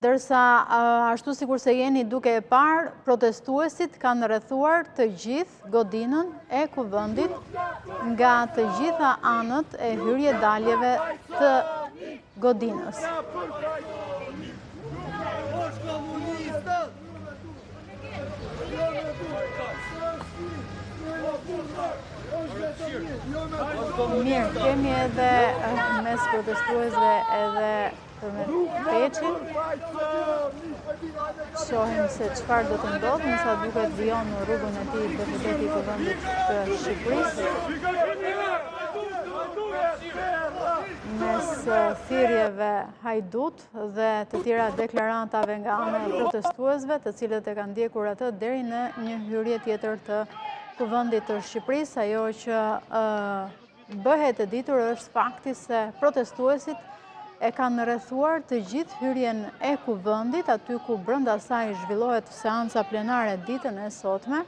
Ndërsa, ashtu sikurse jeni duke e parë, protestuesit kanë rrethuar të gjithë godinën e kuvendit nga të gjitha anët e hyrje daljeve të godinës. Mirë, kemi edhe mes protestuesve edhe Përmet Peçin. Shohim se çfarë do të ndodhë, me sa duket vijon në rrugën e tij deputeti i Kuvendit të Shqipërisë. Mes thirrjeve hajdut dhe të tjera deklaratave nga ana e protestuesve, të cilët e kanë ndjekur atë deri në një hyrje tjetër të Kuvendit të Shqipërisë, ajo që Bëhet e ditur është fakti se protestuesit e kanë rrethuar të gjithë hyrjen e kuvendit, aty ku brenda saj zhvillohet seanca plenare ditën e sotme.